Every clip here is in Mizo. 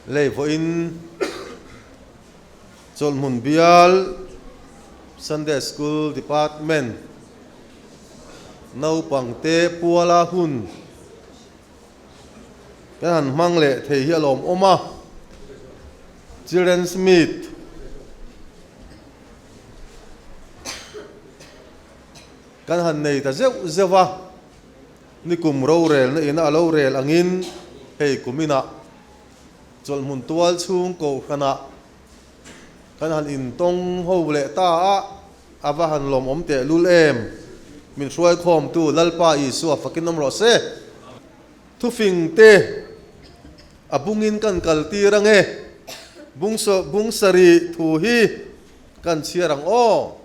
Lei vawiin Chawlhhmun bial Sunday School Department naupangte puala hun kan han hmang leh thei hi a lawmawm a, Children's Meet kan han nei ta zeuh zeuh a. Nikum rorelna ina a lo rel angin hei kuminah chawlhhmun tual chhung kohhranah kan han intawng ho leh ta a, a va han lawmawm tehlul em! Min hruaikhawmtu Lalpa Isua fakin awm rawh se. Thufing te a bungin kan kaltir ange, bung sarih thu hi kan chhiar ang aw.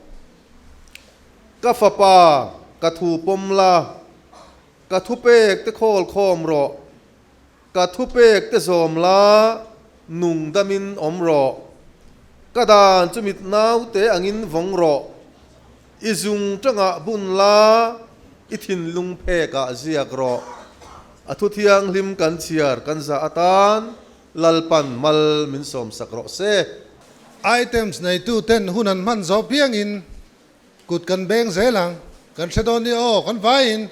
Ka fapa, ka thu pawm la, ka thupek te khawl khawm rawh, ka thupek te zawm la, nung damin awm rawh. Ka dan chu mit naute angin vawng rawh, i zung tangah bun la, i thinlung phekah ziak rawh. A thu thianghlim kan chhiar kan zah atan Lalpan mal min sawmsak rawh se. Items neitu ten hun an hman zawh piangin kut kan beng zel ang. Kan hre dawn nia aw, kan vaiin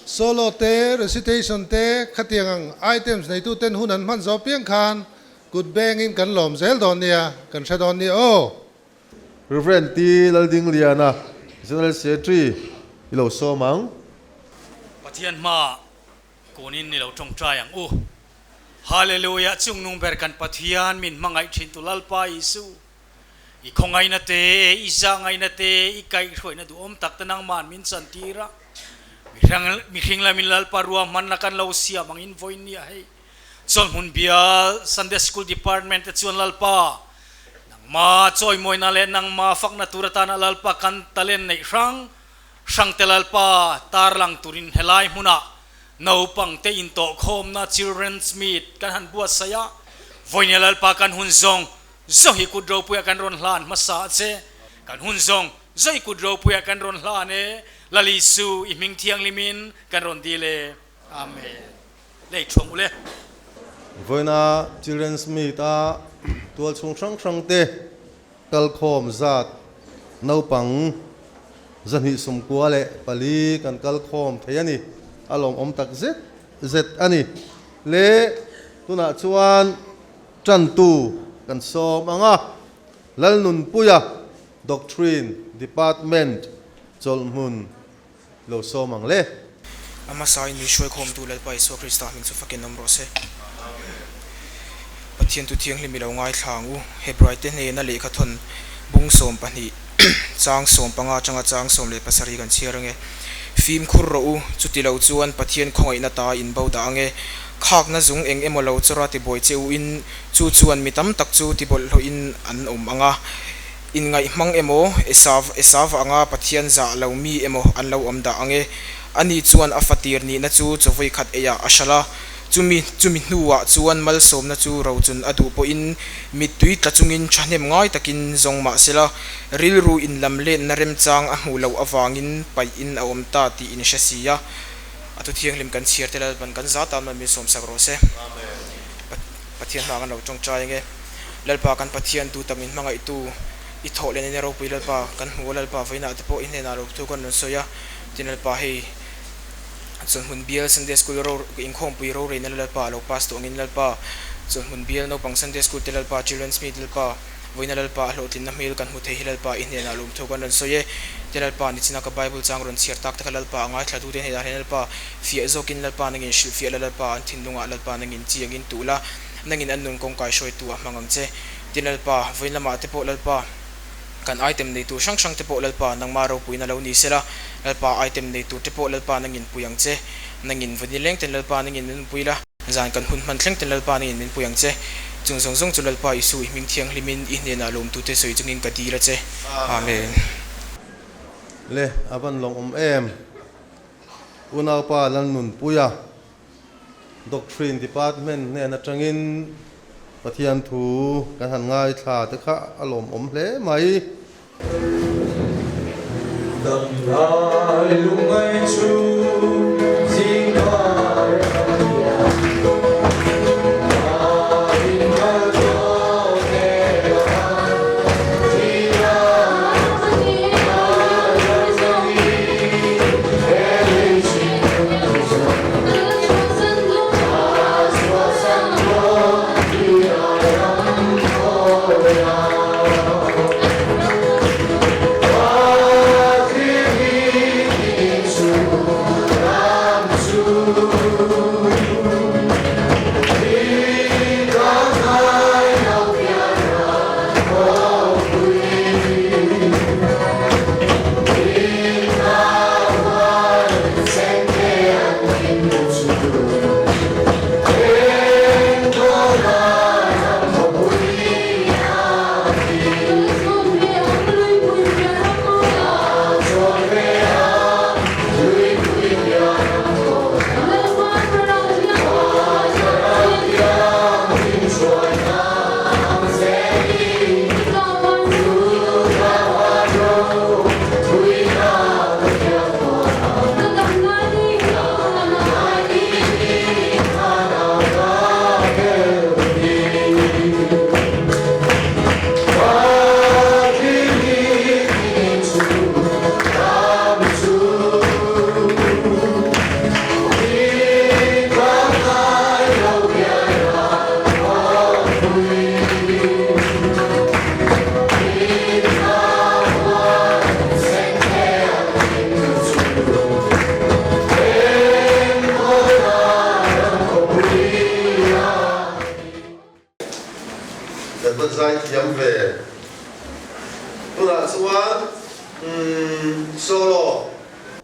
solo te, recitation te khatiang ang items neitu ten hun an hman zawh piang khan kut bengin kan lawm zel dawn nia, kan hre dawn nia aw. Rev. T. Laldingliana, General Secretary i lo sawm ang. Pathian hmaah Kunin ni lo tawngtai ang u. Hallelujah Chungnung ber kan Pathian min hmangaih thin tu Lalpa Isu i khawngaihna te i zahngaihna te i kaihhruaihna duhawm tak te nangman min chan tir a mihring lamin Lalpa ruahmanna kan lo siam angin vawiin nia hei chawlhmun bial Sunday School Department te chuan Lalpa nangma chawimawina leh nangma fakna tur atana Lalpa kan talent neih hrang Hrangte Lalpa tarlang turin helai hmunah naupangte intawhkhawmna Children's Meet kan han buatsaih a, vawinia Lalpa kan hun zawng zawng hi kut ropuiah kan rawn hlan hmasa a che, kan hun zawng zawng hi kut ropuiah kan rawn hlan e, Lal Isu i hming thianghlimin kan rawn dil e. Amen. Lei thuang u le. Vawiina Children's Meet a tualchhung hrang hrangte Kalkhawm zat naupang 294 kan kalkhawm thei a ni. A lawmawm tak zet zet a ni. Le tunah chuan tantu kan sawm ang a, Lalnunpuia Doctrine Department chawlhhmun lo sawm ang le. A hmasain min hruaikhawmtu Lalpa Isua Krista hming chu fakin awm rawh se. Pathian tu thianghlim i lo ngaithla ang u. Hebraite hnena lehkhathawn bung 12 chang 15 atanga chang 17 kan chhiar ange. Fimkhur rawh u, chuti lo chuan Pathian khawngaihna ta in bo dah ange. Khakna zung eng emaw lo chawra tibuai che u in, chu chuan mi tam tak chu tibawlhhlawhin an awm ang a. Inngaih hmang emaw, Esav, Esav anga Pathian zah lo mi emaw an lo awm dah ang e. Ani chuan a fatir nihna chu chawvui khat eiah a hralh a. Chumi, chumi hnuah chuan malsawmna chu rochun a duh pawhin mittui tla chungin thahnem ngai takin zawng mah sela, rilru inlam letna remchang a hmuh loh avangin paih in a awm ta tih in hre si a. A thu thianghlim kan chhiar te Lalpan kan za tan min sawmsak rawh se. Pathian hma kan lo tawngtai ang e. Lalpa kan Pathian tu tak min hmangaihtu i thawh leh nena ropui Lalpa kan hmu a Lalpa vawiinah te pawh i hnenah lo thu kan rawn sawi a tin Lalpa hei chawlhhmun bial Sunday School ro inkhawmpui roreina Lalpa a lo pass tawh angin Lalpa chawlhhmun bial naupang Sunday School te Lalpa Children's Meet Lalpa vawiina Lalpa a hlawhtlinna hmel kan hmu thei hi Lalpa i hnenah lawm thu kan rawn sawi e te Lalpa nichina ka Bible chang rawn chhiar tak te kha Lalpa a ngaithla tu te hnenah hian Lalpa fiah zawkin Lalpa nangin hrilhfiah la Lalpa an thinlungah Lalpa nangin chiangin tuh la Nangin an nun kawngkai hruaitu a hmang ang che. Tin Lalpa, vawiin lamah te pawh Lalpa, kan item nei tur hrang hrang te pawh Lalpa, nangmah ropuina lo ni sela, Lalpa, item nei tur te pawh Lalpa nangin pui ang che. Nangin vawiin leng ten Lalpa nangin min pui la. Zan kan hun hman thleng ten Lalpa nangin min pui ang che. Chung zawng zawng chu Lalpa Isu i hming thianghlimin i hnenah lawmtute sawi chungin ka dil a che. Amen. Le, a van lawmawm em? Unaupa Lalnunpuia. Doctrine Department hnen atangin Pathian thu kan han ngaithla te kha a lawmawm hle mai. Damlai lungngai chu zingkai a nia.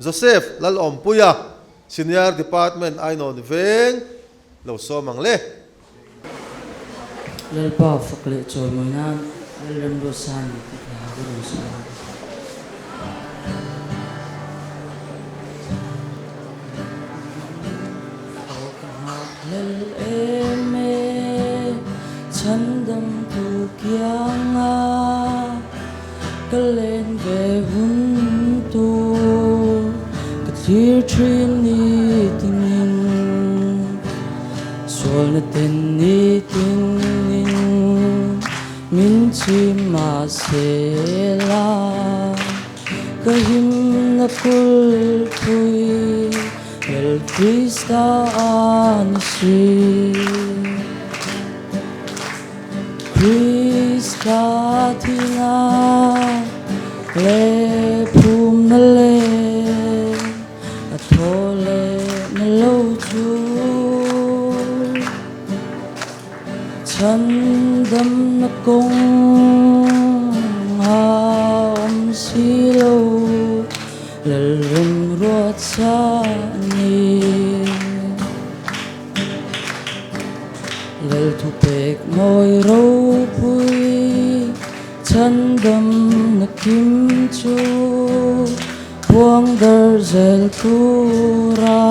Joseph Lalawmpuia, Senior Department Ainawn Veng lo sawm ang le. Lalpa fak leh chawimawi nan Lalremruatsan tih hla ka rawn sawi ang. Aw ka nghakhlel em e, chhandamtu kianga ka len ve hun tur ka thlir thin ni tinin sualna ten ni tinin min chim mahsela Ka himna kulpui Lal Krista a ni si. Krista thihna leh phumna leh a thaw lehna lo chu Chhandamna kawng a awm si lo, Lalrem ruatsa a ni. Lal thupek mawi ropui, chhandamna kim chu Puang dar zel tura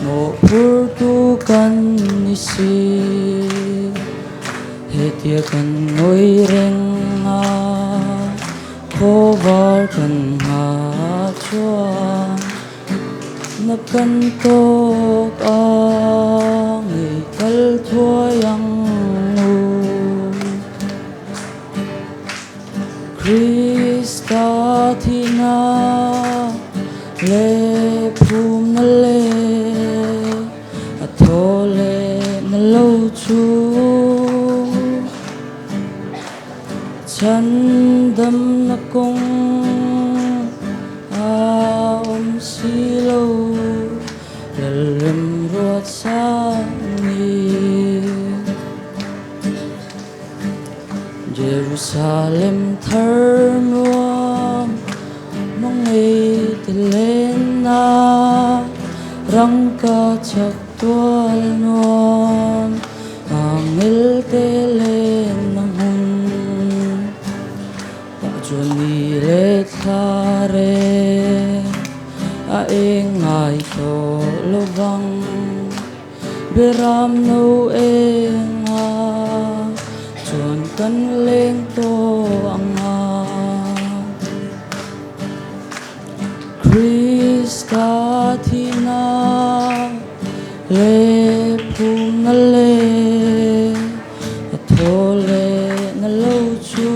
mawhphurtu kan ni si. Hetia kan ngawi reng a, khawvar kan nghah chuan na kan tawk a, ngei kal thuai ang u. Krista thihna leh phumna leh a thaw lehna lo chu chhandamna kawng a awm si lo, Lalremruatsa ni. Jerusalem thar nuam hmangei te lenna rangka chak tual nuam angel te lenna hmun tah chuan ni leh thla reng a eng ngai tawh lovang. Beram no eng a chuan kan leng tawh ang a. Krista thihna leh phumna leh a thaw lehna lo chu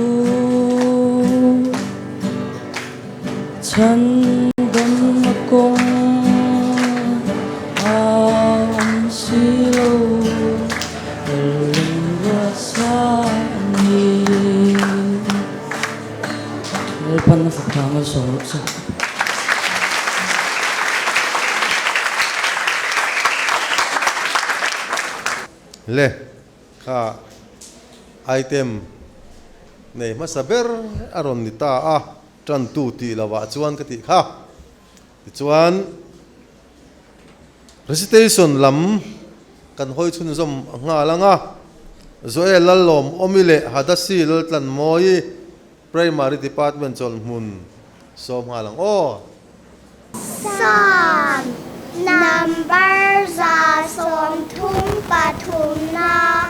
Chhandamna kawng a awm si lo, Lalrem ruatsa a ni. Lalpan a fak hna malsawm rawh se. Le kha item nei hmasa ber a rawn ni ta a. Tantu tih lovah chuan ka tih kha. Tichuan recitation lam kan hawi chhunzawm nghal ang a, Joel Lallawm Awmi leh Hadasi Laltlanmawii Primary Department chawlhmun sawm nghal ang aw. Psalm number 133 na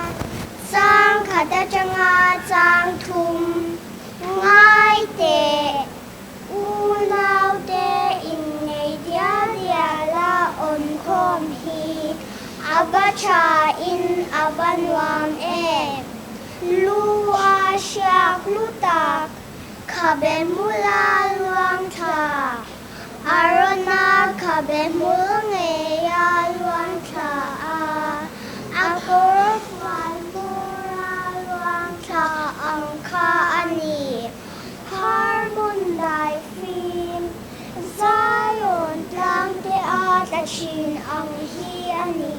chang khat atanga chang thum ngai teh. Unaute innei dial diala awmkhawm hi a va thain a va nuam em. Lu a hriak lutak Khabe hmula luang thla, Arona khabe hmul ngeia luang thla a, a kawr fual hmura luang thla ang kha a ni. Harmon dai fim, Zion tlang te a tla thin ang hi a ni.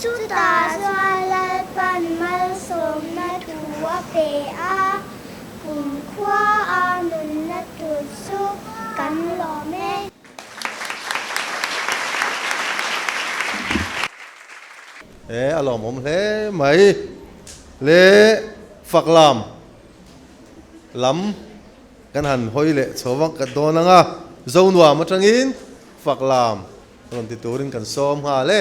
Chutah chuan Lalpan malsawmna thu a pe a. Kumkhua a nunna tur chu kan lawm e. E a lawmawm hle mai le faklam lam kan han hawi leh chho vang ka dawn ang a, Zonuam atangin faklam rawn ti turin kan sawm nghal e.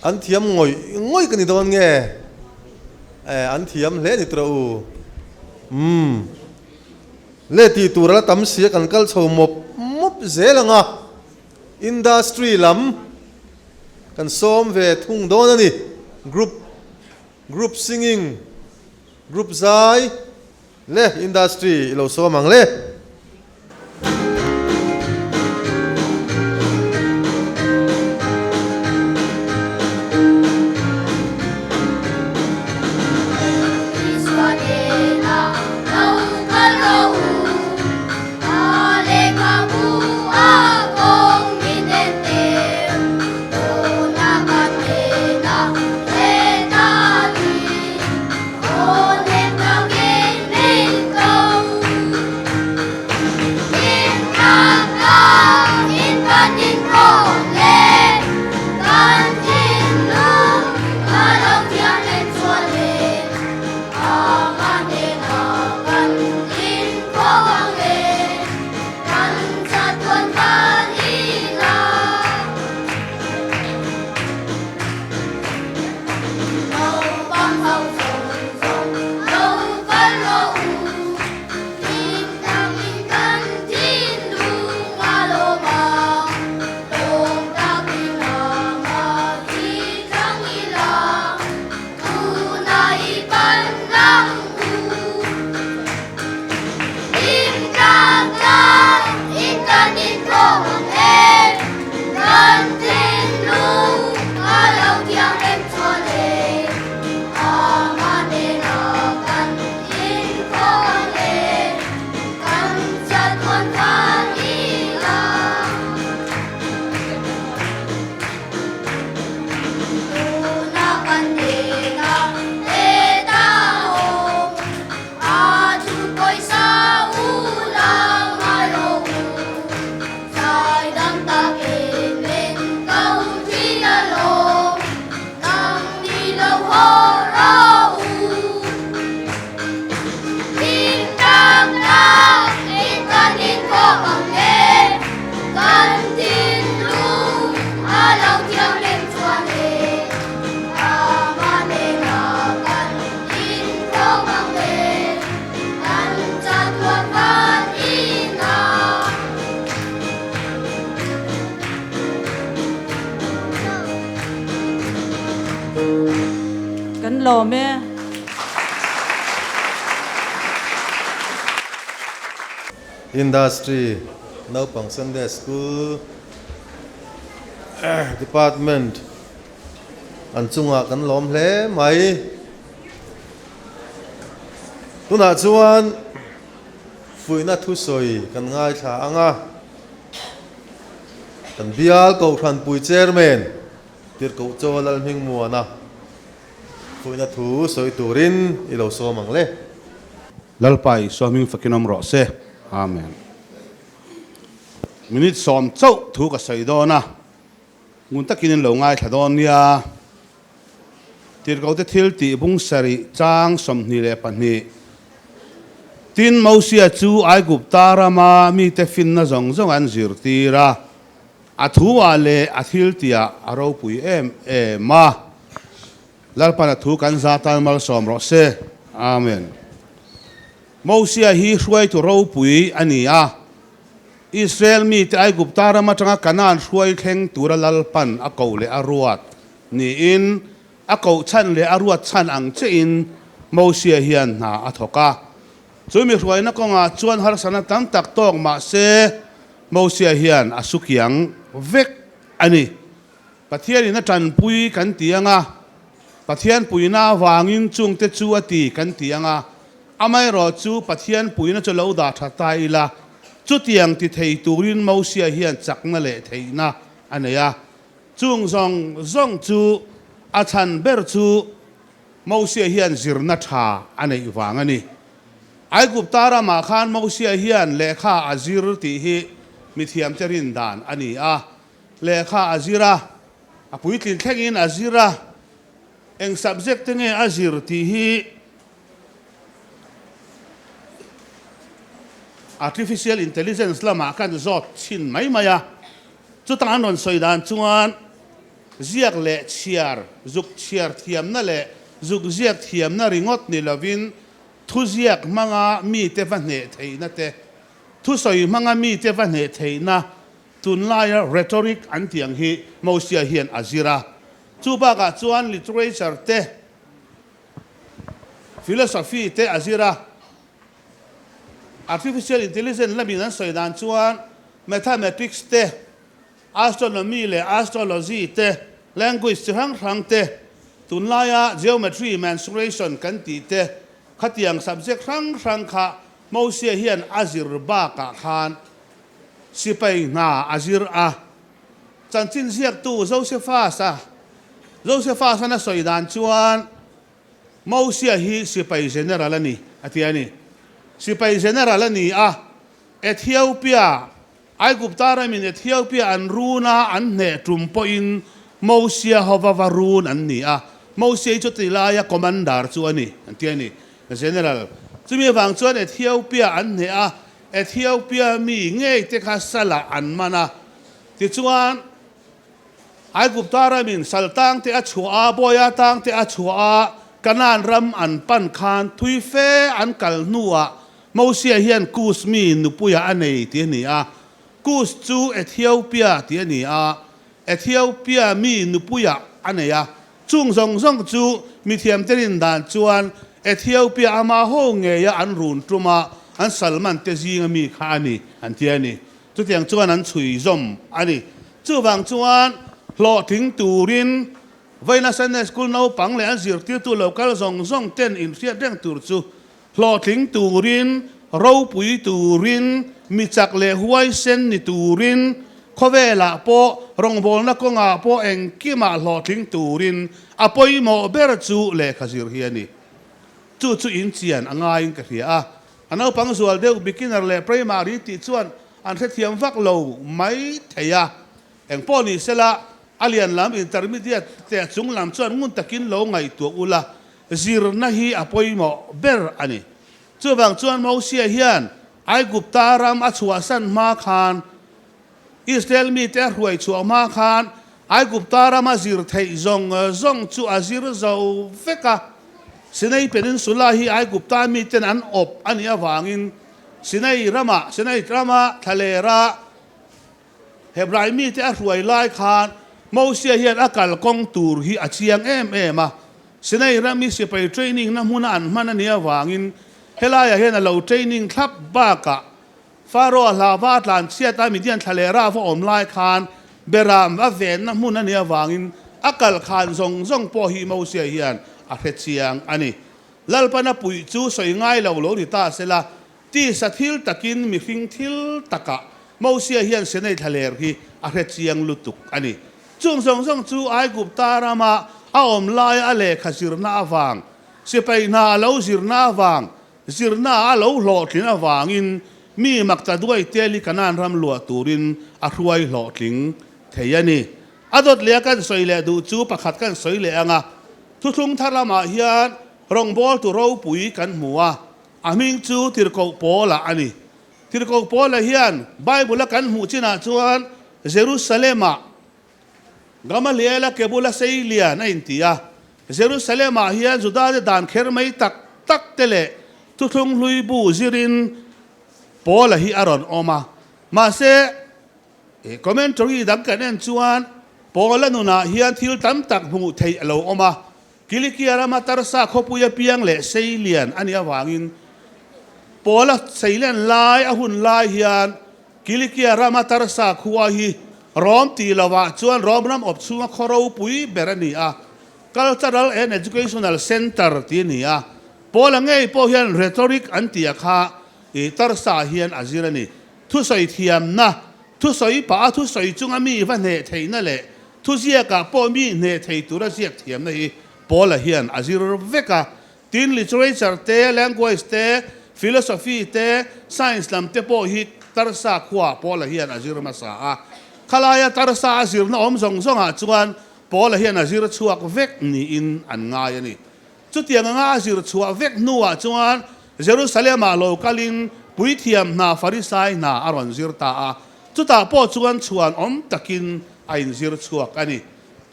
An thiam ngawih ngawih ka ni dawn nge? Eh, an thiam hle ni tawh u. Umm. Le tih tur a la tam si a, kan kal chho mawp mawp zel ang a. Industry lam kan sawm ve thung dawn a ni. Group, group singing, group zai le industry i lo sawm ang le. haw rawh u. Hlim tak tak in kan inkhawm ang e, kan thinlung a lo thianghlim chuan e, Ama hnenah kan inkhawm ang e, kan chatuan van inah. Kan lawm e. Industry, Naupang Sunday School Department an chungah kan lawm hle mai. Tunah chuan fuihna thusawi kan ngaithla ang a, kan bial Kohhranpui Chairman Tirhkoh Chaw Lalhmingmuana Fuihna thu sawi turin i lo sawm ang le. Lalpa Isua hming fakin awm rawh se. Amen. Minute sawm chauh thu ka sawi dawn a, ngun takin in lo ngaithla dawn nia. Tirhkohte thil tih bung sarih chang 22. Tin, Mosia chu Aigupta rama mite finna zawng zawng an zirtir a. A thu ah leh a thil tih ah a ropui em em a, Lalpan a thu kan za tan malsawm rawh se. Amen. Mosia hi hruaitu ropui a ni a, Israel mite Aigupta ram atanga Kanaan hruai thleng tura Lalpan a koh leh a ruat niin a koh chhan leh a ruat chhan ang chiahin Mosia hian hna a thawk a. Chu mi hruaina kawngah chuan harsatna tam tak tawk mah se, Mosia hian a sukiang vek a ni. Pathianin a tanpui kan ti ang a, Pathian puihna avangin chungte chu a ti kan ti ang a, amaherawh chu Pathian puihna chu lo dah tha ta ila, chutiang ti thei turin Mosia hian chakna leh theihna a nei a. Chung zawng zawng chu a chhan ber chu Mosia hian zirna tha a neih vang a ni. Aigupta ramah khan Mosia hian lehkha a zir tih hi mithiamte rin dan a ni a. Lehkha a zir a, a puitlin thlengin a zir a, eng subject te nge a zir tih hi Artificial Intelligence lamah kan zawt chhin mai mai a. Chutah an rawn sawi dan chuan ziak leh chhiar, zuk chhiar thiamna leh zuk ziak thiamna ringawt ni lovin Thuziak hmanga mite va hneh theihna te, thusawi hmanga mite va hneh theihna, tunlaia rhetoric an tih ang hi Mosia hian a zir a. Chu bakah chuan literature te, philosophy te a zir a. Artificial intelligence lamin an sawi dan chuan mathematics te, Astronomy leh astrology te, language chi hrang hrang te, tunlaia geometry, mensuration kan tih te, khatiang subject hrang hrang kha Mosia hian a zir bakah khan sipai hna a zir a. Chanchin ziaktu Josephus-a Josephus-an a sawi dan chuan Mosia hi sipai general a ni a ti a ni. Sipai general a ni a, Ethiopia Aigupta ramin Ethiopia an run a, an hneh tum pawhin Mosia hova va run an ni a. Mosia hi chuti laia commander chu a ni, an ti a ni, General. Chumi avang chuan Ethiopia an hneh a, Ethiopia mi ngei te kha salah an man a. Tichuan, Aigupta ramin sal tang te a chhuah a, bawia tang te a chhuah a, Kanaan ram an pan khan thui fe an kal hnuah Mosia hian Kus mi nupuia a nei tih a ni a, Kus chu Ethiopia tih a ni a, Ethiopia mi nupuia a nei a. Chung zawng zawng chu mithiamte rin dan chuan Ethiopia ama ho ngeia an run tum a, an salman te zinga mi kha a ni an ti a ni. Chutiang chuan an chhui zawm a ni. Chuvang chuan hlawhtling turin Vawiina Sunday School naupang leh an zirtirtu lo kal zawng zawng ten inhriat reng tur chu Hlawhtling turin, ropui turin, mi chak leh huaisen ni turin, khawvelah pawh, rawngbawlna kawngah pawh engkimah hlawhtling turin a pawimawh ber chu lehkha zir hi a ni. Chu chu inchian a ngaiin ka hria a. A naupang zual deuh beginner leh primary tih chuan an hrethiam vak lo mai thei a. Engpawh ni sela. A lian lam intermediate te a chung lam chuan ngun takin lo ngaihtuah ula, zirna hi a pawimawh ber a ni. Chuvang chuan Mosia hian Aigupta ram a chhuahsan hma khan, Israel mite a hruai chhuah hma khan Aigupta rama zir theih zawng zawng chu a zir zo vek a. Sinai Peninsula hi Aigupta miten an awp a nih avangin Sinai rama, Sinai rama thlalera Hebrai mite a hruai lai khan Mosia hian a kalkawng tur hi a chiang em em a. Sinai ram hi sipai training na hmuna an hman a nih avangin helaiah hian a lo training thlap bakah Pharaoh hlava a tlan chhiat a Midian thla leh Rava awm lai khan Beram a venna hmun a nih avangin a kal khan zawng zawng pawh hi Mosia hian a hre chiang a ni. Lalpan a puih chu sawi ngai lo lo ni ta sela, tisa thil takin mihring thil takah Mosia hian Sinai thlaler hi a hre chiang lutuk a ni. Chung zawng zawng chu Aigupta rama a awm laia a lehkha zirna avang, sipai hna a lo zirna avang, Zirna a lo hlawhtlin avangin mi makta duai tel hi Kanaan ram luah turin a hruai hlawhtling thei a ni. A dawt leh a kan sawi leh duh chu pakhat kan sawi leh ang a, thuthlung thar lamah hian rawngbawltu ropui kan hmu a, a hming chu Tirhkoh Paula a ni. Tirhkoh Paula hian Bible-a kan hmuh chinah chuan Jerusalem-ah Gamaliela ke bula sei lian a inti a, Jerusalem-ah hian Judate dan kher mai tak tak te leh thuthlung hlui bu zirin Paula hi a rawn awm a. Mahse, commentary dang kan en chuan Paula nunah hian thil tam tak hmuh theih a lo awm a. Kilikia rama Tarsa khawpui apiang leh sei lian a nih avangin Paula seilen lai a hun lai hian Kilikia rama Tarsa khua hi Rom tih lovah chuan Rom ram awp chhunga khaw ropui ber a ni a, Cultural and Educational Centre tih a ni a. Paula ngei pawh hian rhetoric an tih a kha i Tarsa hian a zir a ni. Thusawi thiamna, thusawi pah a thusawi chunga mi va hneh theihna leh thuziakah pawh mi hneh thei tura ziak thiamna hi Paula hian a zir vek a. Tin, literature te, language te, philosophy te, science lam te pawh hi Tarsa khuaah Paula hian a zir hmasa a. Khalaia Tarsa a zirna awm zawng zawngah chuan Paula hian a zir chhuak vek niin an ngai a ni. Chutiang anga a zir chhuah vek hnuah chuan Jerusalem-ah lo kalin puithiam hna Farisai hna a rawn zir ta a. Chutah pawh chuan chhuan awm takin a inzir chhuak a ni.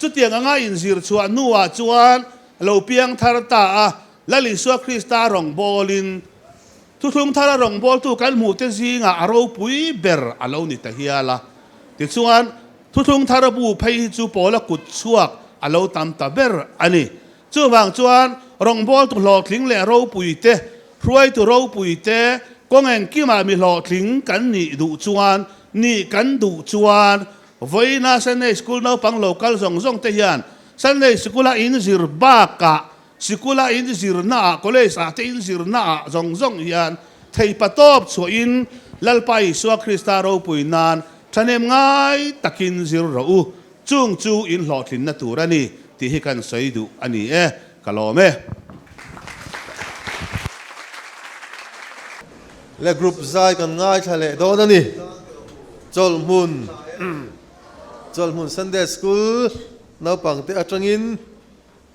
Chutiang anga inzir chhuah hnuah chuan Lo piang thar ta a, Lal Isua Krista rawngbawlin thuthlung thara rawngbawltu kan hmuhte zingah a ropui ber a lo ni ta hial a. Tichuan, thuthlung thara bu phei hi chu Paula kut chhuak a lo tam ta ber a ni. Chuvang chuan, rawngbawltu hlawhtling leh ropuite, hruaitu ropuite, kawng engkimah mi hlawhtling kan nih duh chuan, nih kan duh chuan, vawiina Sunday School naupang lo kal zawng zawng te hian Sunday sikula in zir bakah, sikula in zirnaah, college ah te in zirnaah zawng zawng hian theipa tawp chhuahin Lalpa Isua Krista ropui nan thahnem ngai takin zir rawh u, chung chu in hlawhtlinna tur a ni tih hi kan sawi duh a ni e, ka lawm e. Le group zai kan ngaithla leh dawn a ni. Chawlhmun. Chawlhmun Sunday School naupang te atangin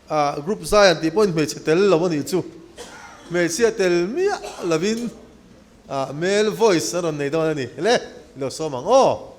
ah group zai an tih pawhin hmeichhe tel lo a nih chu. Hmeichhia tel miah lovin ah male voice a rawn nei dawn a ni. Le, i lo sawm ang aw.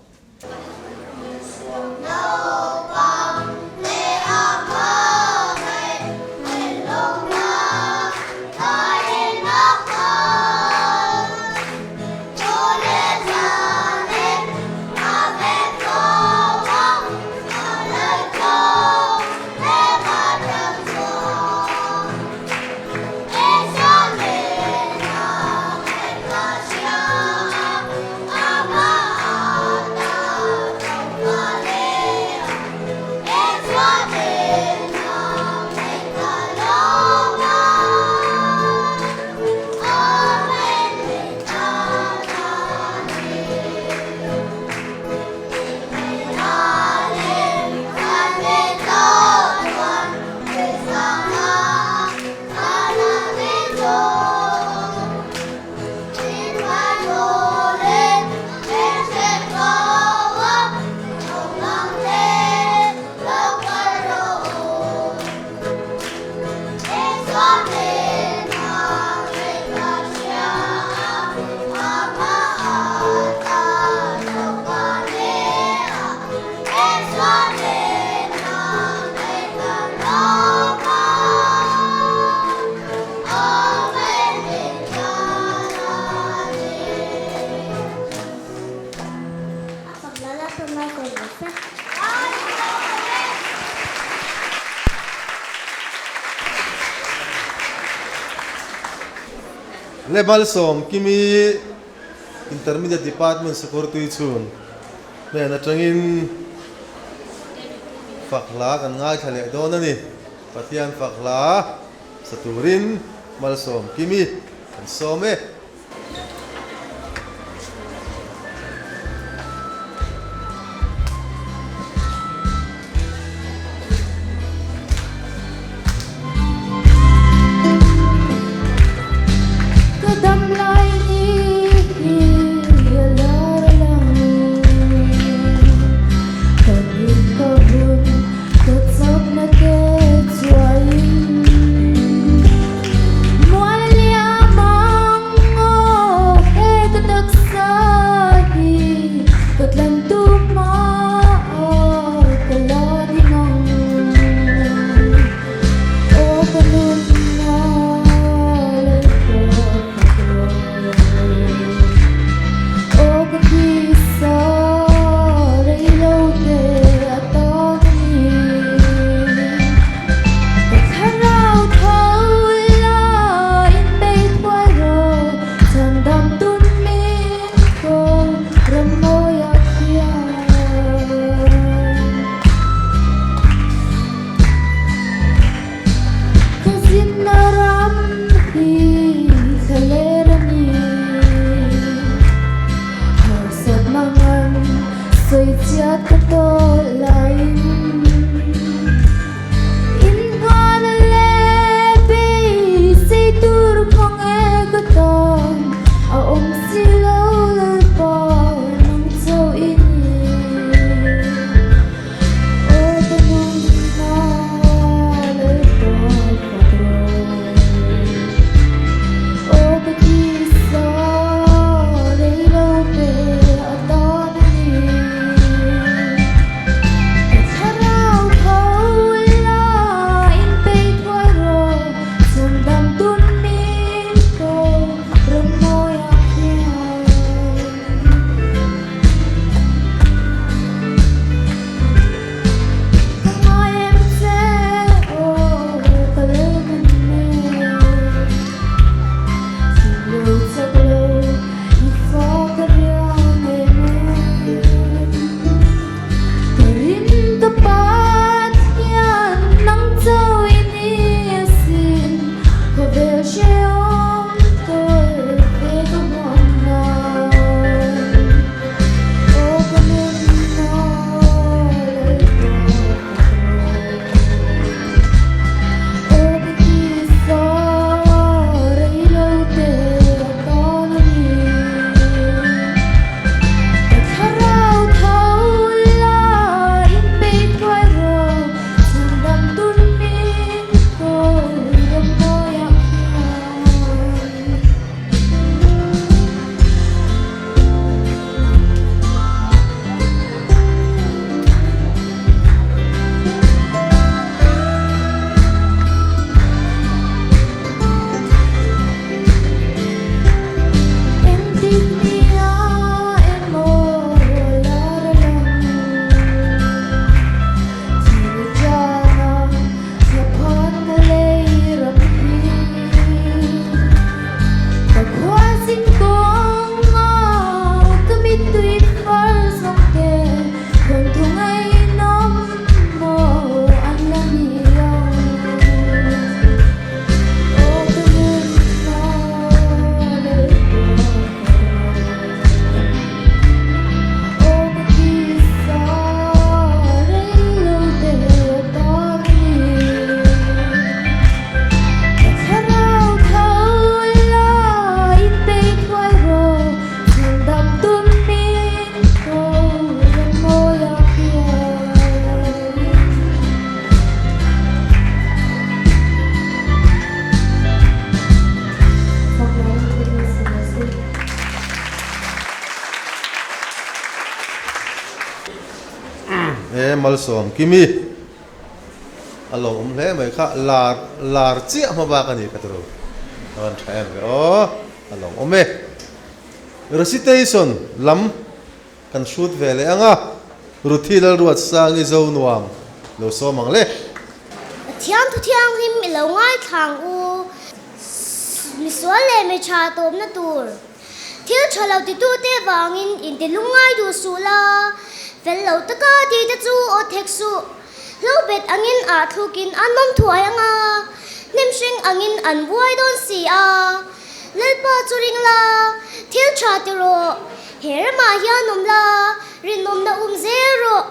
Le Malsawmkimi Intermediate Department Security chhun hnen atangin fak hla kan ngaithla leh dawn a ni. Pathian fak hla sa turin Malsawmkimi kan sawm e. Ka dam lai ni hi a lar a lang. Ka mit ka hun ka chakna te chuain. Mual liam ang aw he ka taksa hi ka tlan tum a ka la ding ang aw ka nun a lo tawp fak rawh aw ka tisa rei lo te a tan a ni. Ka thlarau tho la inbei thuai rawh, chhandam tum min ko ram mawiah khian. Ka zinna ram hi thlaler a ni, harsatna ngan sawi chiat ka tawh laiin. Inngana leh beisei tur khawng e ka tan a awm si lo Lalpa nang chauh i ni. Aw ka nunna Lalpa fak rawh. Aw ka tisa rei lo te a tan a ni. Ka thlarau tho la inpei thuai rawh, chhandam tun min ko ram mawiah khian. Ka ngai em che aw ka lel min e, thim lo chak lo i fa ka riang em e. Ka rin ka Pathian nang chauh i ni asin, khawvel hrehawm tawi ve ka hmuam nan. Aw ka nunna Lalpa ka rawh. Aw ka tisa rei lo te a tan a ni. Ka thlarau tho la inbei thuai rawh, chhandam tun min ko ram mawiah khian. Engtik nia emaw lar a lang Thil tana thlaphan na lei ram hi Ka khua zin kawng a ka mittui far zawng te Thawnthu ngaihnawm maw an la ni ang Aw ka nunna Lalpa ka rawh Aw ka tisa rei lo te tan a ni Ka thlarau tho la inbei thuai rawh Chhandam tum min ko ram mawiah khian. He Malsawm Kimi a lo awm hle mai kha lar lar chiah hma bak a ni ka turu a rawn tha em ve aw a lo awm e recitation lam Kan hrut ve leh ang a, Ruthi Lalruatsangi zo nuam lo sawm ang le. Pathian thu thianghlim i lo ngaithla ang u. Misual leh mi tha tawpna tur. Thil tha lo titute vangin inti lungngai duh suh la, fel lo taka tite chu aw thek suh. Hlo bet angin ah thlukin an awm thuai ang a, hnemhreng angin an buai dawn si a. Lalpa chu ring la, thil tha ti rawh. He ramah hian awm la, rinawmna um zel rawh.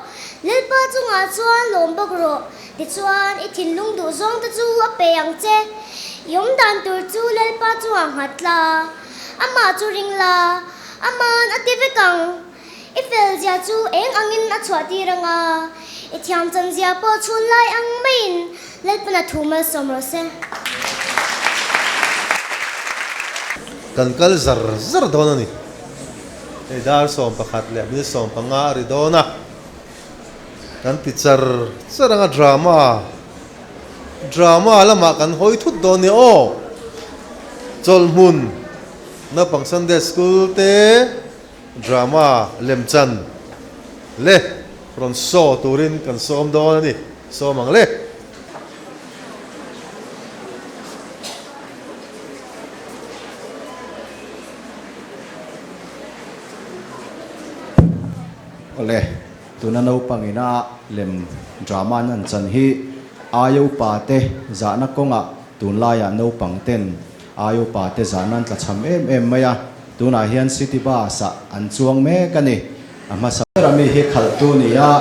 Lalpa chungah chuan lawm bawk rawh. Tichuan, i thinlung duh zawng te chu a pe ang che. I awm dan tur chu Lalpa chungah nghat la, amah chu ring la, aman a ti vek ang. I fel zia chu eng angin a chhuah tir ang a, i thiam chan zia pawh chhun lai ang maiin Lalpana thu malsawm rawh se. Kan kal zar zar dawn a ni. Hei dar 11 leh minute 15 a ri dawn a. Kan ti char char anga drama drama lamah kan hawi thut dawn nia aw. Chawlhmun naupang Sunday school te drama lemchan le rawn show turin kan sawm dawn a ni sawm ang le. Awle, tuna naupang ina lem drama an han chan hi aia upa te zahna kawngah tunlaiah naupang ten aia upa te zahna an tla cham em em mai a, tunah hian city bus ah an chuang mek a ni. A hmasa ber a mi hi khalhtu ni a,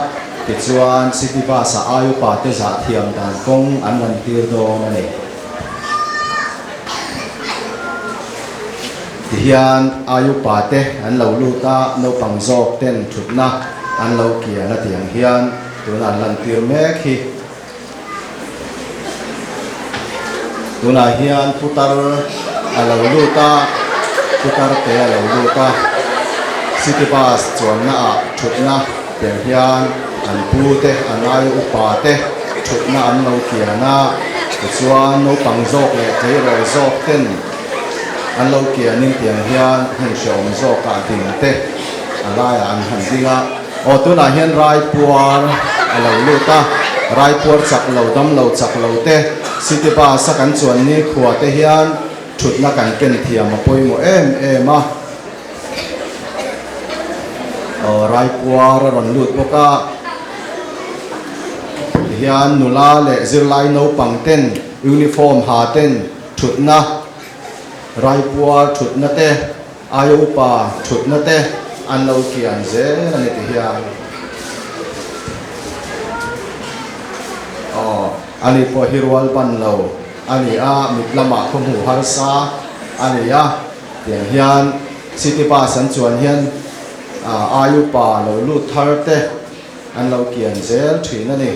tichuan city bus ah aia upa te zah thiam dan kawng an lan tir dawn a ni. Tihian ai upa te an lo lut a, naupang zawk ten thutna an lo kian a tih ang hian tuna an lantir mek hi. Tunah hian putar a lo lut a, putar te a lo lut a, city bus chuanna ah thutna tiang hian an pu te an ai upa te thutna an lo kian a, tichuan naupang zawk leh tleirawl zawk ten An lo kianin tiang hian hmun hrehawm zawkah ding te a laiah an han ding a. Aw tunah hian Raipuar a lo lut a, Raipuar chak lo dam lo chak lo te city bus a kan chuan ni khua te hian thutna kan ken thiam a pawimawh em em a. Aw Raipuar a rawn lut bawk a, tihian nula leh zirlai naupang ten uniform ha ten Thutna, Raipuar thutna te, aia upa thutna te an lo kian zel a ni ti hian. Aw, ani pawh hi rual ban lo a ni a, mit lamah khaw hmuh harsa a ni a, tiang hian city bus an chuan hian aia upa lo lut thar te An lo kian zel thin a ni.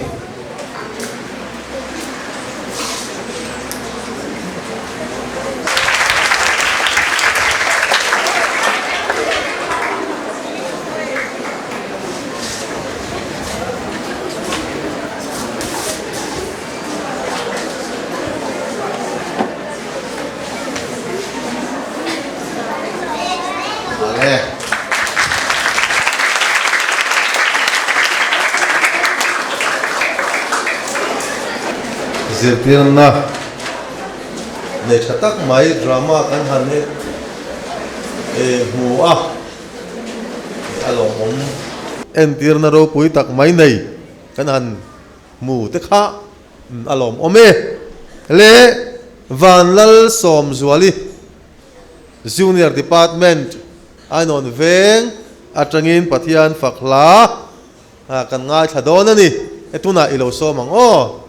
Ale. Zirtirna nei tha tak mai drama kan han hmu a, a lawmawm entirna ropui tak mai nei kan han hmu te kha a lawmawm e. Le Vanlalsawmzuali. Junior Department Ainawn veng atangin Pathian fak hla kan ngaithla dawn a ni. E tunah i lo sawm ang aw.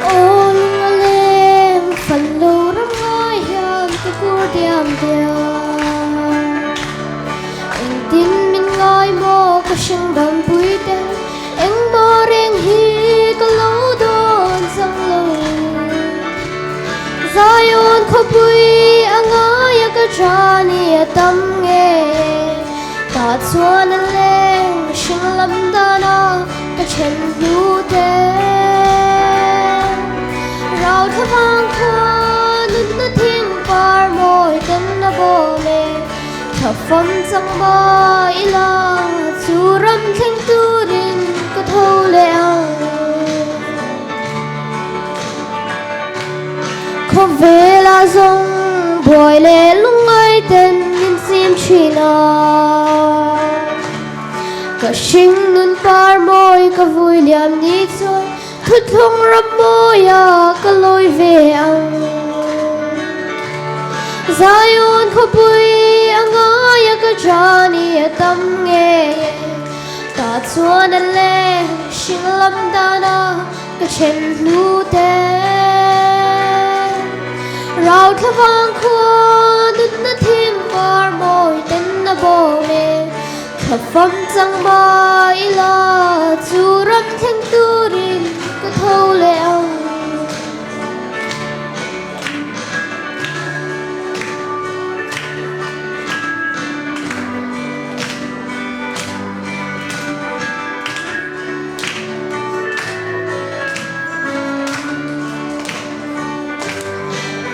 Aw lunga leng fan lo ram ngai hian ka kur diam diam. Engtin min ngai maw ka hring dam pui te, engmaw reng hi ka lo dawn chang lo. Zion khawpui a ngai a ka tha ni a tam nge, tah chuan a leng hring lam dana ka then hnu te. Rau thlavang khaw. Thlafam chang mah ila chu ram thleng turin ka tho leh ang. Khawvela zawng buai leh lungngai ten min chim thin a. Ka hring nun par mawi ka vui liam ni chuan thuthlung ram mawia ka lawi ve ang. Zion khawpui a ngaia ka jani a tam ngei e. Ta chuan a leng hring lam dana ka then hnu te. Rau thlavang khua nunna thing par mawi ten a bawm e. Thlafam chang mah ila chu ram thleng turin ka tho leh ang.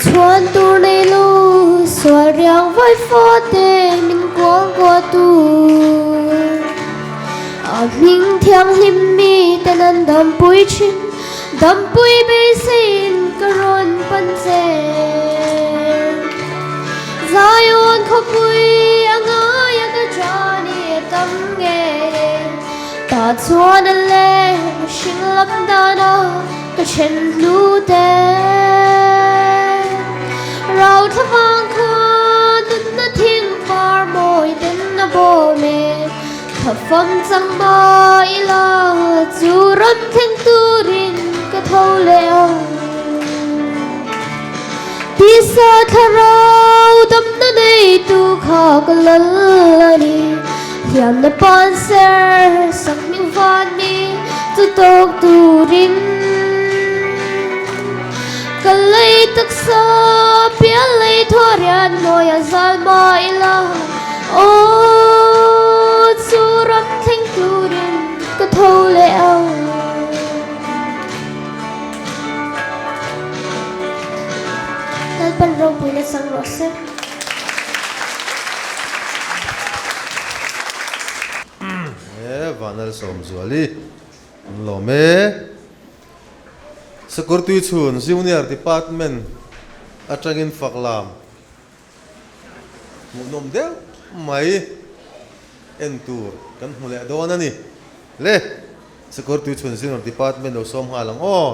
Chhuan tur nei lo sual riang vawi fate min kuang kuah tu. A hming thianghlim mi ten an dampui thin, dampui beiseiin ka rawn pan che. Zion khawpui a ngaia ka jani a tam ngei e. Ta chuan a leng hring lam dana ka then hnu te. Rau thlavang kha nunna thing par mawi ten a bawm e. Thlafam chang mah ila chu ram thleng turin ka tho leh ang. Tisa thlarau damna neitu kha ka lal a ni. Hliamna pan ser sak hming van mi chu tawk turin ka lei taksa pial lei thaw rian mawi a zal mah ila aw chu ram thleng turin ka tho leh ang. Lalpan ropuina chang rawh se. E Vanal Sawmzuali an lawm e. Security chhun Junior Department atangin fak lam hmuhnawm deuh mai en tur kan hmu leh dawn a ni. Le Security chhun Junior Department lo sawm nghal ang aw.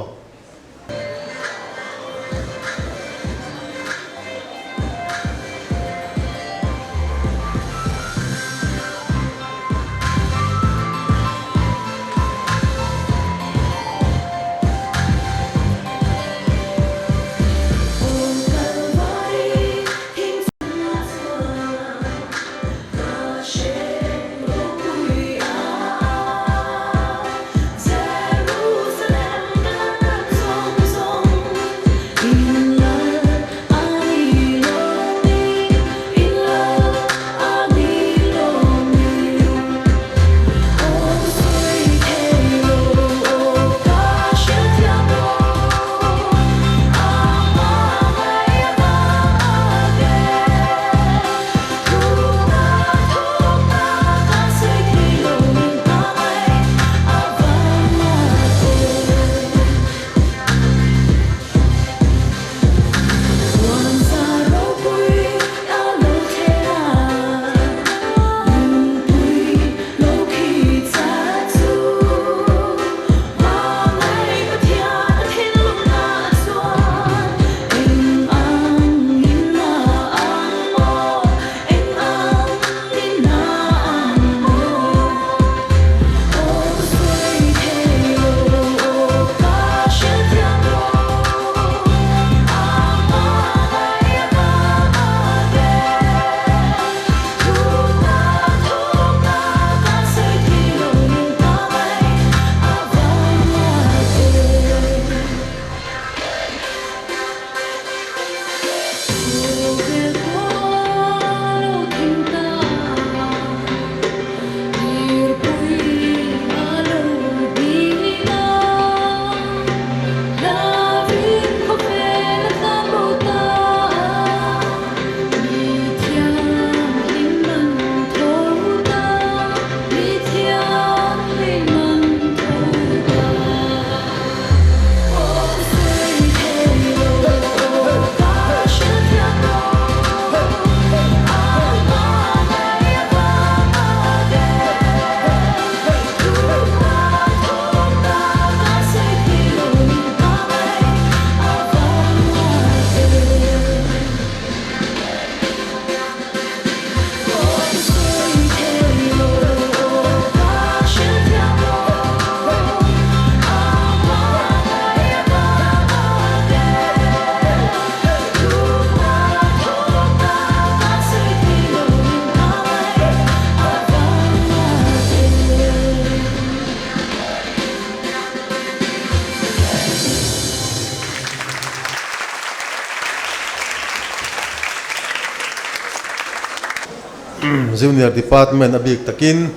Junior Department a bik takin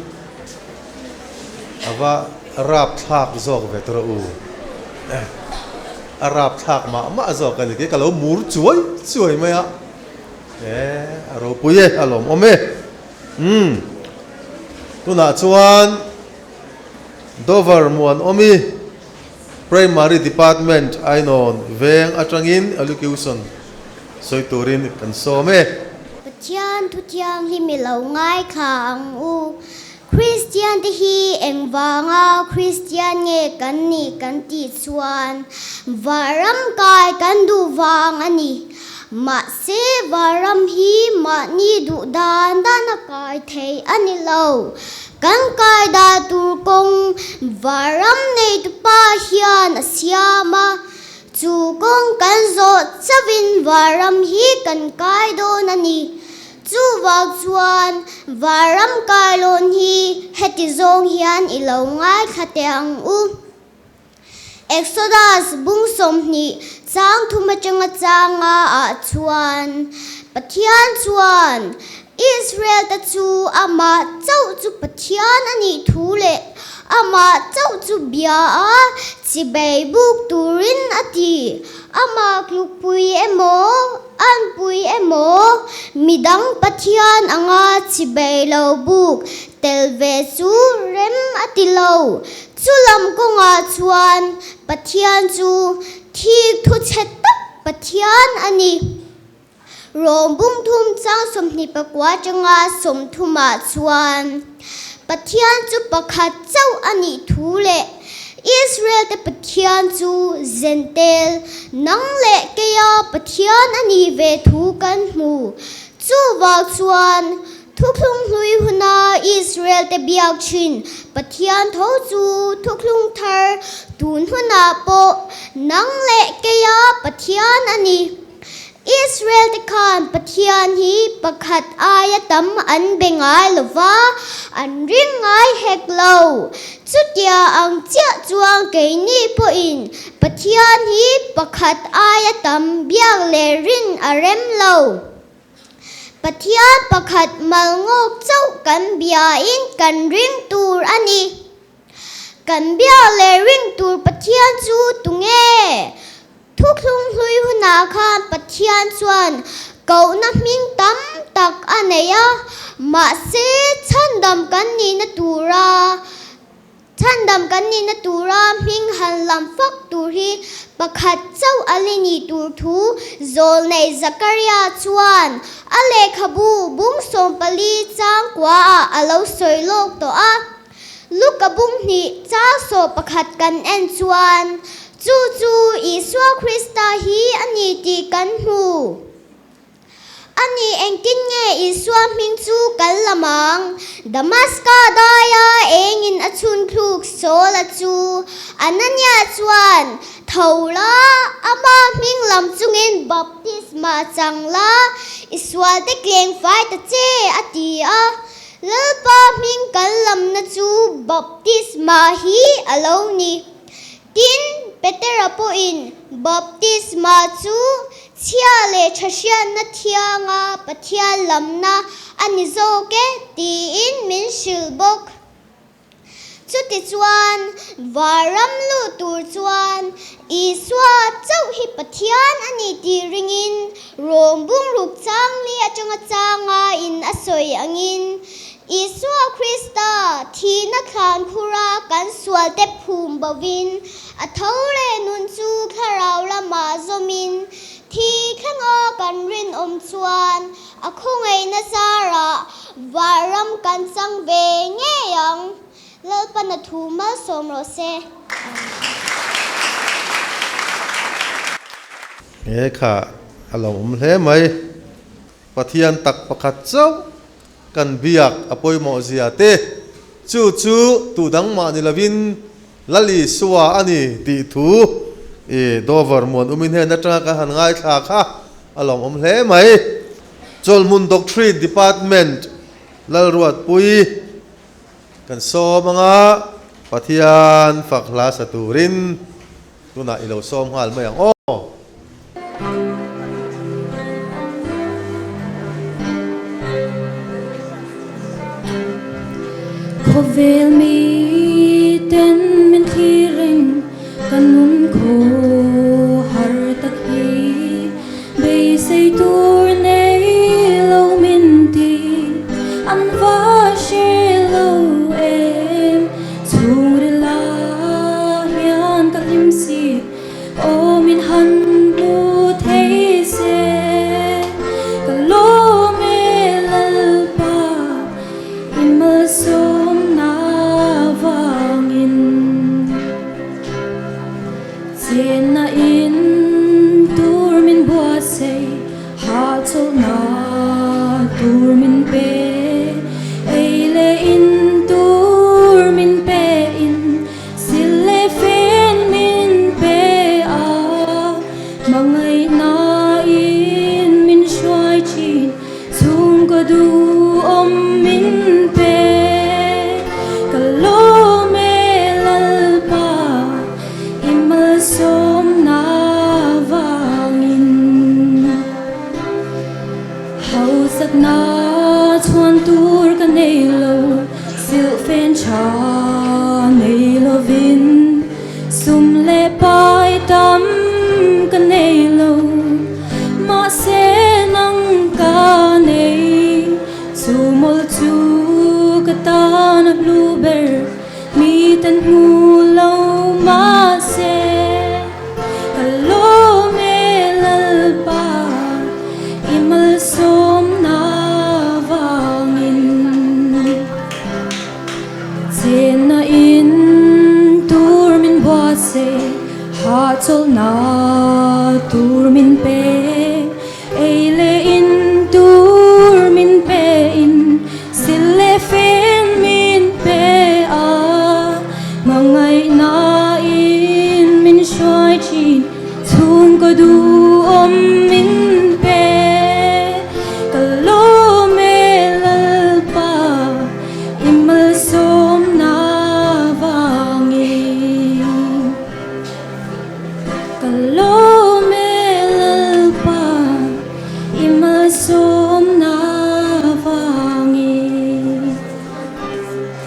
a va rapthlak zawk ve tawh rawh u. A rapthlak mah mah zawk a ni. Kei ka lo mur chuai chuai mai a. E a ropui e, a lawmawm e. Umm tunah chuan Dover Muanawmi Primary Department Ainawn veng atangin Elocution sawi turin kan sawm e. Pathian thu thianghlim i lo ngaithla ang u. Kristian te hi engvanga Kristian nge kan nih kan tih chuan Varam kai kan duh vang a ni. Mahse Varam hi mahni duh dan dan a kai thei a ni lo. Kan kai dah tur kawng Varam neitupa hian a siam a, chu kawng kan zawh chauhin Varam hi kan kai dawn a ni. Chuvang chuan Varam kailawn hi heti zawng hian i lo ngaithla teh ang u. Exodus bung 20 chang thum atanga changa ah chuan Pathian chuan Israel te chu amah chauh chu Pathian a nih thu leh amah chauh chu bia a chibei buk turin a ti. Amah tlukpui emaw Anpui emaw, midang Pathian anga chibei lo buk tel ve chu rem a ti lo. Chu lam kawngah chuan Pathian chu thik thu chhe tak Pathian a ni. Rawng bung thum chang 24 atanga 30 ah chuan Pathian chu pakhat chauh a nih thu leh Israel te Pathian chu Zentel, nang leh keia Pathian a nih ve thu kan hmu. Chuvang chuan Thuthlung Hlui huna Israel te biak thin Pathian tho chu Thuthlung Thar tun hunah pawh nang leh keia Pathian a ni. Israel te khan Pathian hi pakhat aia tam an be ngai lo va, an ring ngai hek lo. Chutia ang chiah chuan keini pawhin Pathian hi pakhat aia tam biak leh rin a rem lo. Pathian pakhat mal ngawk chauh kan biain kan ring tur a ni. Kan biak leh ring tur Pathian chu tunge? Thuthlung hlui hunah khan Pathian chuan kohna hming tam tak a nei a, mahse chhandam kan nihna tura chhandam kan nihna tura hming han lam fak tur hi pakhat chauh a li ni tur thu zawlnei Zakaria chuan a lehkhabu bung 14 chang kuaah a lo sawi lawk tawh a. Luka bung hnih chang 11 kan en chuan chu chu Isua Krista hi a ni tih kan hmu. A ni engtin nge Isua hming chu kan la mang? Damaska daia engin a chhun thluk Saula chu Anania chuan tho la, ama hming lam chungin baptisma chang la, i sualte kleng fai ta che a ti a. Lalpa hming kan lamna chu baptisma hi a lo ni. Tin, Petera pawhin baptisma chu chhia leh tha hriatna thianga Pathian lamna a ni zawk e tiin min hrilh bawk. Chutichuan, Varam luh tur chuan Isua chauh hi Pathian a ni tih ringin Rom bungruk chang li atanga changa in a sawi angin Isua Krista thihna thlan khura kan sualte phum bovin a tho leh nun chu thlarau lamah zawmin thi thlenga kan rinawm chuan A khawngaihna zarah Varam kan chang ve ngei ang. Lalpana thu malsawm rawh se. He kha a lo awm hle mai. Pathian tak pakhat chauh kan biak a pawimawh zia te, chu chu tu dang mah ni lovin Lal Isua a ni tih thu i Dover muan umin hnen atanga kan han ngaithla kha a lawmawm hle mai. Chawlhmun Doctrine Department Lalruatpui kan sawm anga Pathian fak hla sa turin tunah i lo sawm nghal mai ang aw. han hmu thei se ka lawm e Lalpa i malsawmna vangin. Chenna in tur min buatsaih hahchawlhna tur min pe, ei leh in tur min pe in sil leh fen min pe a, hmangaihna in min hruai thin chhungkaw duhawm min pe. Ka lawm e Lalpa i malsawmna vangin. Hausakna chhuan tur ka nei lo, silhfen tha nei lovin sum leh pai tam ka nei lo, mahse nang ka nei chu mawlh chu ka tan a hlu ber. Mi tan hmu lo mahse ka lawm e Lalpa i malsawmna vangin. Chenna in tur min buatsaih hahchawlhna tur min pe. Ei leh in tur min pe in sil leh fen min pe a, hmangaihna in min hruai thin chhungkaw duhawm min pe. Ka lawm e Lalpa i malsawmna vangin. Ka lawm e Lalpa i malsawmna vangin.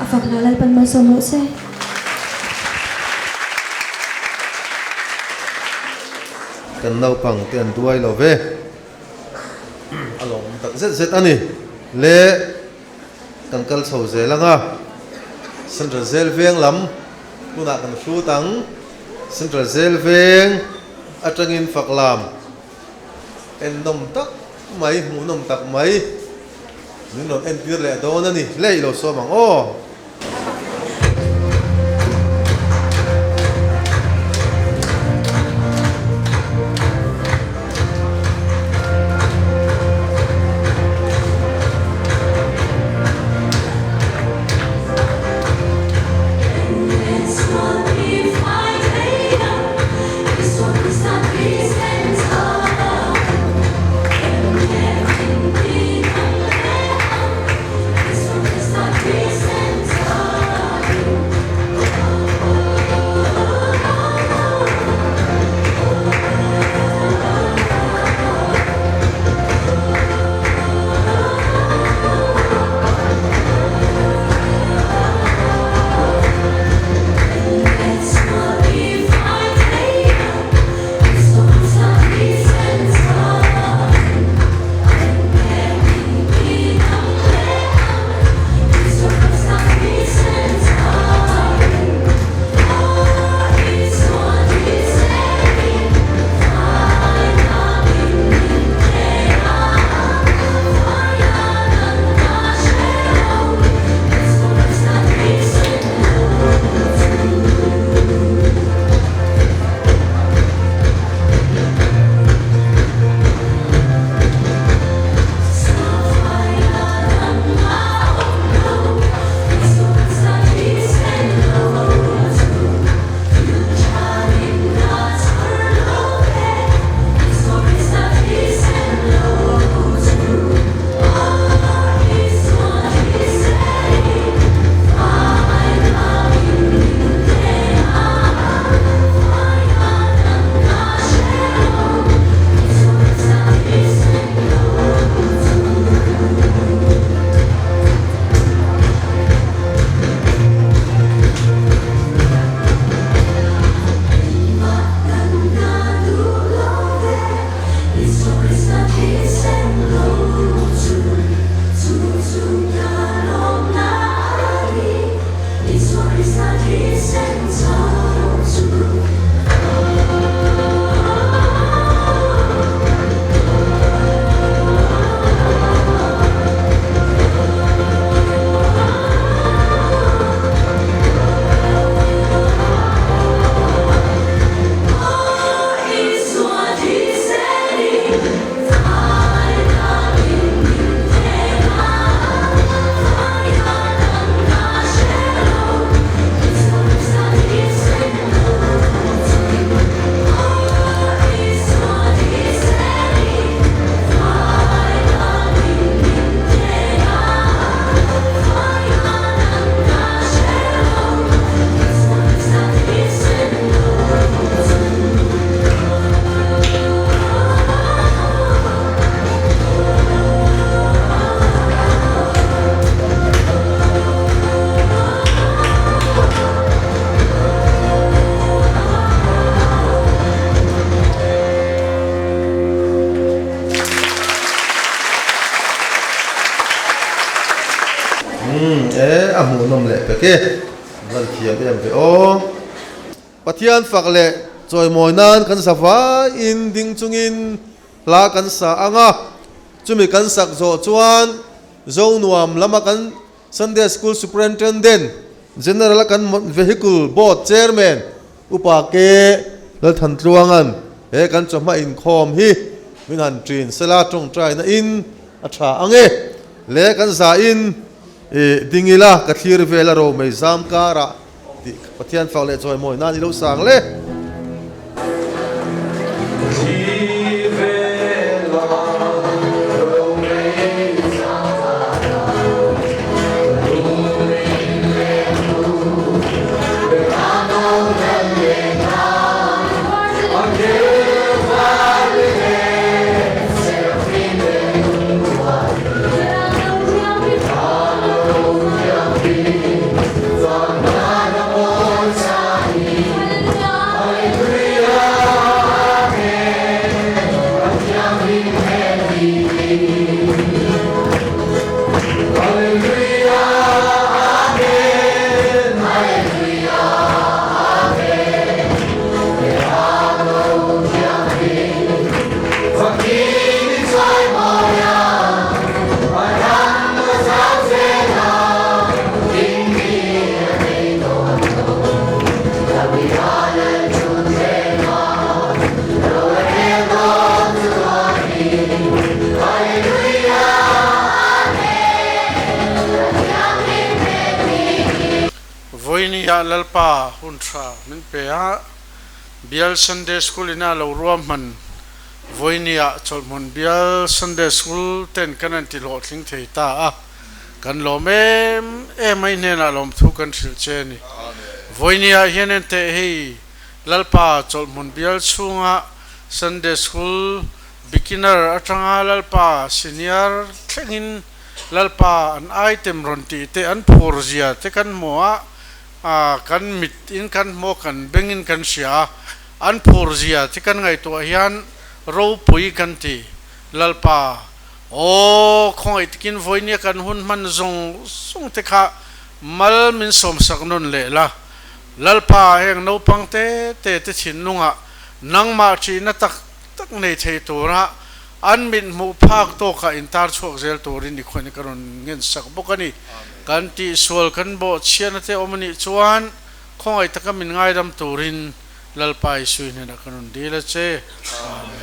A fak hla Lalpan malsawm rawh se. Kan naupang te an duai lo ve. A lawmawm tak zet zet a ni. Le kan kal chho zel ang a, Central Zel veng lam hunah kan hrut ang. Central Zel veng atangin Faklam ennawm tak mai, hmuhnawm tak mai min rawn entir leh dawn a ni. Hle i lo sawm ang aw. a hmuhnawm leh pek e. Van thiam em ve aw. Pathian fak leh chawimawi nan kan sa vaiin ding chungin hla kan sa ang a, chumi kan sak zawh chuan Zonuam lama kan Sunday School Superintendent General a kan Vehicle Board Chairman Upa K. Lalthantluanga'n he kan chawhma inkhawm hi min han ṭin sela ṭawngṭaina in a ṭha ang e. Le kan zain i ding ila ka thlir vel a ro mai zam karah tih Pathian fak leh chawimawi nan i lo sang le. Vawinia Lalpa hun tha min pe a, Bial Sunday School ina lo ruahman Vawinia chawlhhmun Bial Sunday School ten kan an ti hlawhtling thei ta a, kan lawm em em a i hnenah lawmthu kan hrilh che a ni. Vawinia hian enteh hei Lalpa chawlhhmun Bial chhunga Sunday School Beginner atanga Lalpa Senior thlengin Lalpa an item rawn tih te an phur zia te kan hmu a, kan mit in kan hmu a, kan beng in kan hria a, an phur zia te kan ngaihtuah hian ropui kan ti. Lalpa, aw khawngaih takin vawinia kan hun hman zawng zawng te kha mal min sawmsak nawn leh la. Lalpa, heng naupang te te te thinlungah nangmah ṭihna tak tak nei thei tura an mit hmuh phak tawkah intar chhuak zel turin i khawn ka rawn ngen sak bawk a ni. Kan tihsual kan bawhchhiatna te awm a nih chuan khawngaih taka min ngaidam turin Lalpa Isui hnenah ka rawn dil a che. Amen.